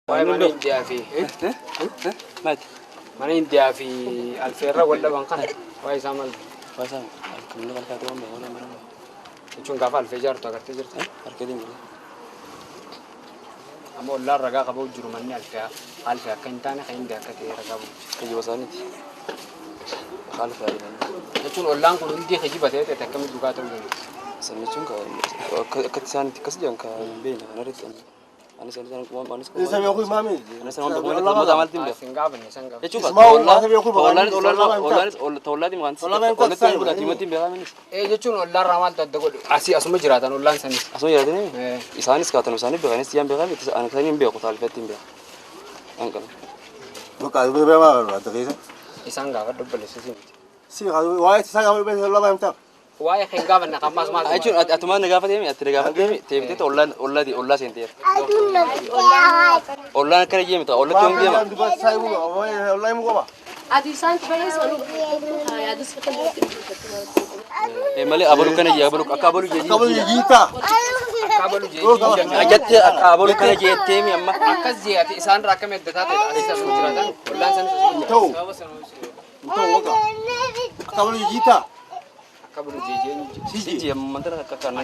Waa'ee mana Indiyaa fi Maati? Mana Indiyaa fi Alfeerra wal dhaban kana waa'ee isaa maal? Waa isaa alkamni qalqaa ta'uu hin beeku nama. Jechuun gaafa Alfee ijaartu agartee jirta. Harka deemu. Amma ollaan ragaa qabuu jiru manni Alfee Alfee akka hin taane kan Indiyaa akka ta'e ragaa qabu. Kijiba isaaniiti. Haala faayidaa. Jechuun ollaan kun hundi kijiba ta'e ta'e akkamitti dhugaa ta'uu danda'a? San jechuun akka isaanitti akkas jedhan ka hin beekne kanarratti anis anis anis Isa beeku maami. anis waan beeku malee uummata maalti hin beeku. Sin gaafanne san gaafanne. Jechuun Ismaa uummata beeku toollaanis ollaan ollaanis toollaati maqaan Ollaan ollatti himta. bulaa tiimatti hin beekamin. Ee jechuun ollaarraa maaltu adda godhu? Asii asuma jiraatan ollaan sanis. Asuma jiraatanii isaanis kaatan isaanii beekanis iyaan beekaa miti ani isaanii hin beeku taalifatti hin beeku. Anqala. Bakka beeku maami keessa. Isaan gaafa obboleessa miti. Si waa'ee isaa gaafa beeku ollaan himta. Waa'ee kan gaafanne kan maas maal? Jechuun atumaan na gaafatee ati na gaafatee teebitee ollaan ollaati ollaa seenteera. Ollaan akkana jee miti ollatti hin deema. Ollaan himu qaba. Ati isaan baay'ee yaadus kan Malee abaluu kana jee abaluu akka abaluu jee. Akka abaluu jiita. Akka abalu jee Jettee akka abaluu kana jettee mi amma. Akkas jee ati isaanirraa akkami adda taate asii asuma jiraatan ollaan sanis asuma Ta'u. jiraatan. Ta'u waka. Akka abaluu jiita. Akka abalu jee jee. Si jee mantana akka kana.